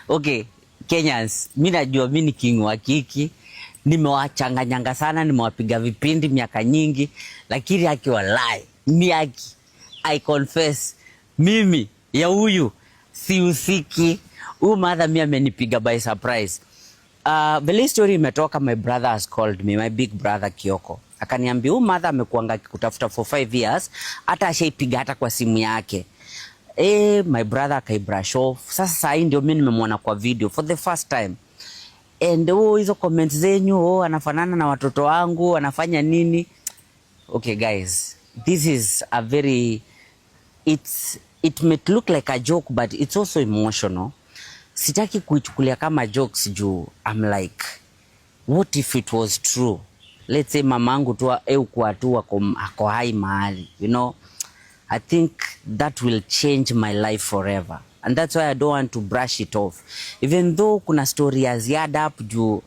Okay, Kenyans, mimi najua mimi ni king wa kiki. Nimewachanganyanga sana, nimewapiga vipindi miaka nyingi, lakini akiwa lie, ni aki. I confess, mimi ya huyu sihusiki. Huyu mother mimi amenipiga by surprise. The story imetoka, my brother has called me, my big brother Kioko. Akaniambia huyu mother amekuanga akikutafuta for 5 years, hata ashaipiga hata kwa simu yake. My brother akaibrush off. Sasa hii ndio mimi nimemwona kwa video for the first time. And hizo comments zenyu, anafanana na watoto wangu, anafanya nini? Okay guys, this is a very, it may look like a joke but it's also emotional. Sitaki kuichukulia kama jokes juu I'm like, what if it was true? Let's say mamangu tu kwa tu ako hai mahali, you know. I think that will change my life forever. And that's why I don't want to brush it off. Even though kuna story ya ziada hapo juu.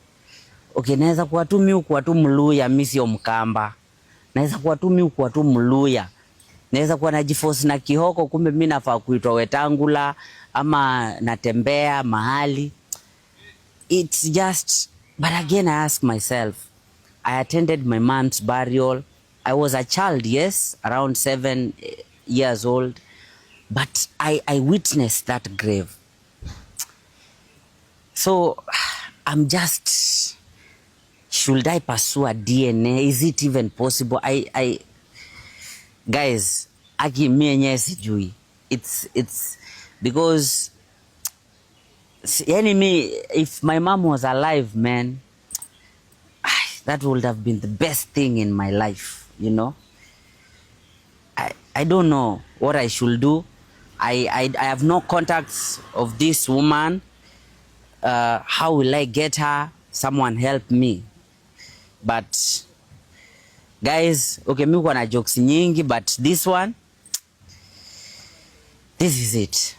Okay, naweza kuwa tu mimi kwa tu Mluya, mimi sio Mkamba. Naweza kuwa tu mimi kwa tu Mluya. Naweza kuwa najiforce na Kihoko, kumbe mimi nafaa kuitwa Wetangula ama natembea mahali. It's just, but again I ask myself, I attended my mom's burial. I was a child, yes, around 7 years old, but I witnessed that grave. So I'm just, should I pursue a DNA? Is it even possible? Guys, aki mwenyewe sijui. It's because yani if my mom was alive, man, that would have been the best thing in my life, you know. I don't know what I should do. I have no contacts of this woman. How will I get her? Someone help me. But guys, okay, mimi kwa na jokes nyingi, but this one, this is it.